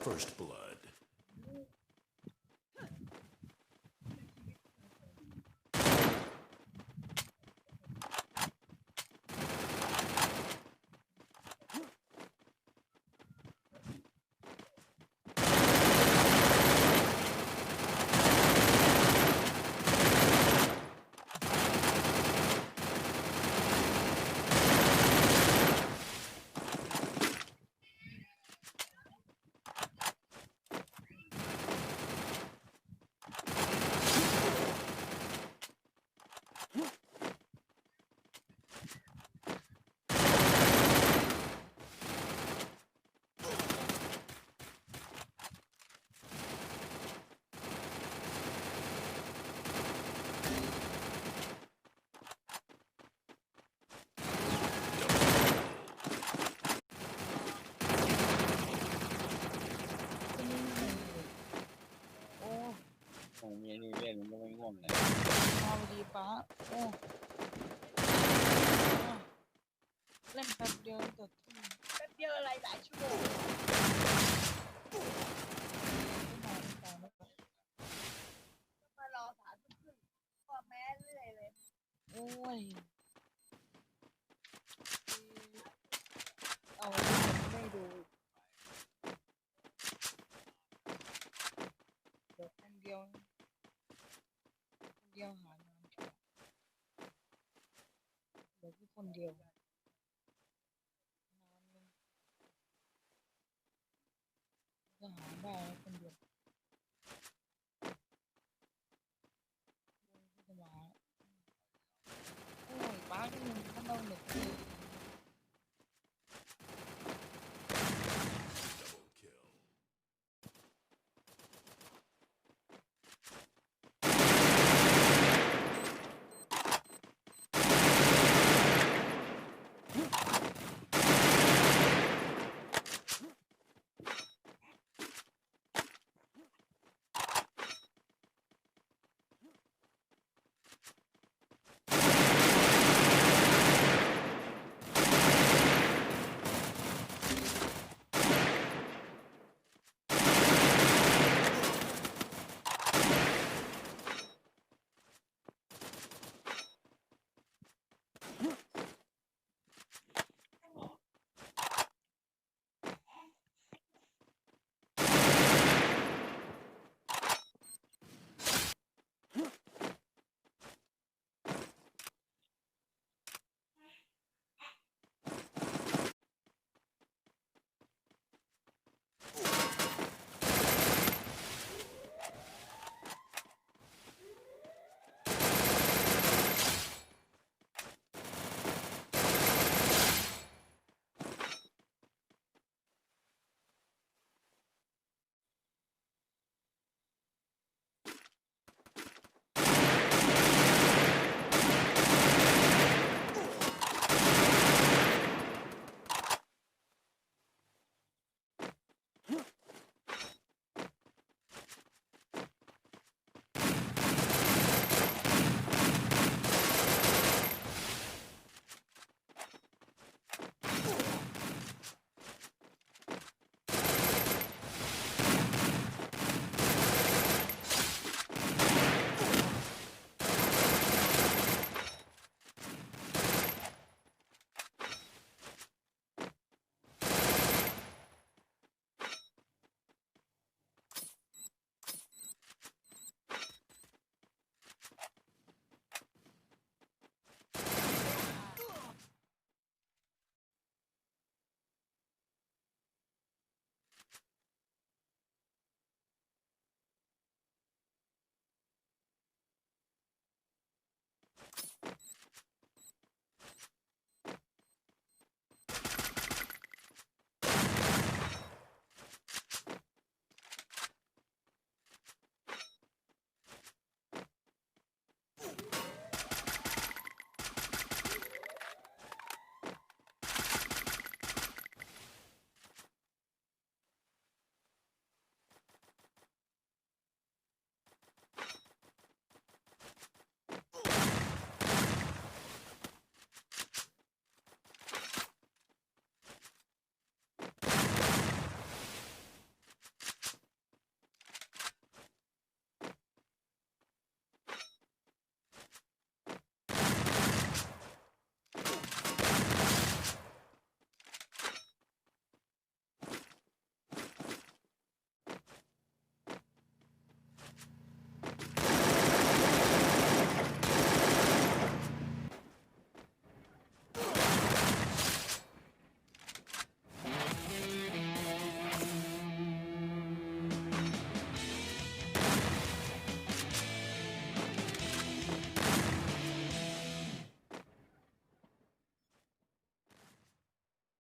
First blood. เล่นแป๊บเดียวแต่ทุ่ม แป๊บเดียวอะไรหลายชั่วโมง ก็มารอสามทุ่มครึ่ง ก็แม้เรื่อยเลย โอ้ย เอาไม่ดู เดี๋ยวคนเดียว คนเดียวหานอนดีกว่า เหลือแค่คนเดียว นอน ก็หาได้แล้วคนเดียว จะมา โอ้ย ป้าก็ยังไม่ต้องเลย